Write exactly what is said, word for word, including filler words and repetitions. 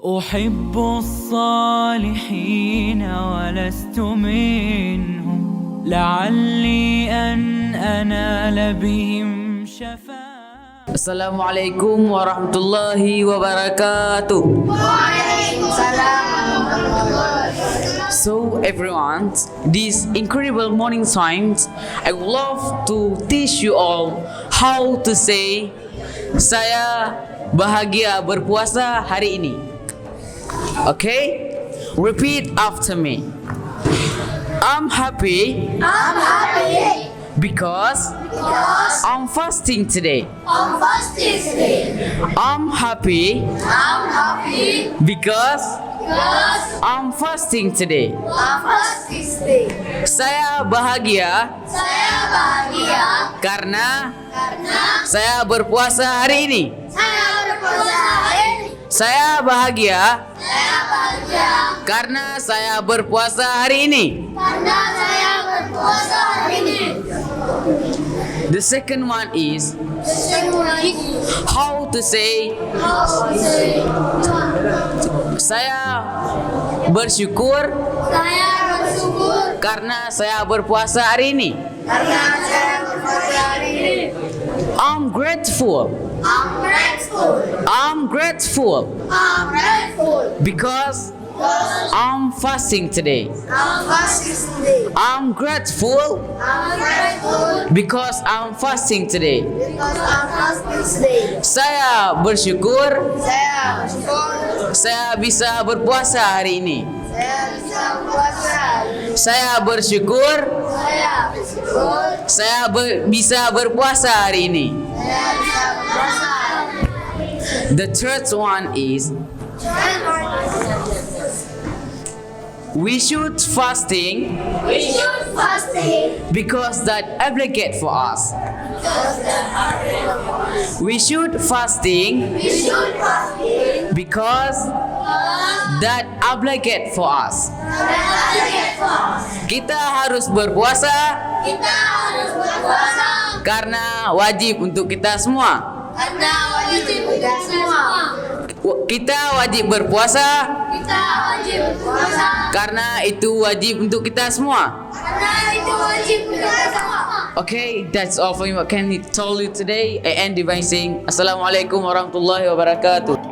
أحب الصالحين ولست منهم، لعلي أن أنال بهم شفاعة. Assalamualaikum warahmatullahi wabarakatuh. Waalaikumsalam. So everyone, this incredible morning science, I would love to teach you all how to say, "Saya bahagia berpuasa hari ini." Okay? Repeat after me. I'm happy. I'm happy. Because. Because. I'm fasting today. I'm fasting today. I'm happy. I'm happy. Because. Because. I'm fasting today. I'm fasting today. Saya bahagia. Saya bahagia. Karena. Karena. Saya berpuasa hari ini. Saya berpuasa hari ini. Saya bahagia. Saya bahagia. Karena saya berpuasa hari ini. Karena saya berpuasa hari ini. The second one is. The second one is. How to say. How to say. Saya bersyukur. Saya bersyukur. Karena saya berpuasa hari ini. Karena saya berpuasa hari ini. I'm grateful. I'm grateful. I'm grateful. I'm grateful. Because. Because. I'm fasting today. I'm fasting today. I'm grateful. I'm grateful. Because I'm fasting today. Because I'm fasting today. Saya bersyukur. Saya bersyukur. Saya bisa berpuasa hari ini. Saya bisa berpuasa hari ini. Saya bersyukur. Saya bersyukur. Saya ber-, bisa berpuasa hari ini. Saya bisa berpuasa hari ini. The third one is. We should fasting. We should fasting. Because that obligate for us. Because that obligate for us. We should fasting. We should fasting. Because. Because. That obligate for us. That obligate for us. Kita harus berpuasa. Kita harus berpuasa. Karena wajib untuk kita semua. Karena wajib untuk kita semua. Kita wajib berpuasa. Kita wajib berpuasa. Karena itu wajib untuk kita semua. Karena itu wajib untuk kita semua. Okay, that's all for me. What can I tell you today? I end by saying, Assalamualaikum warahmatullahi wabarakatuh.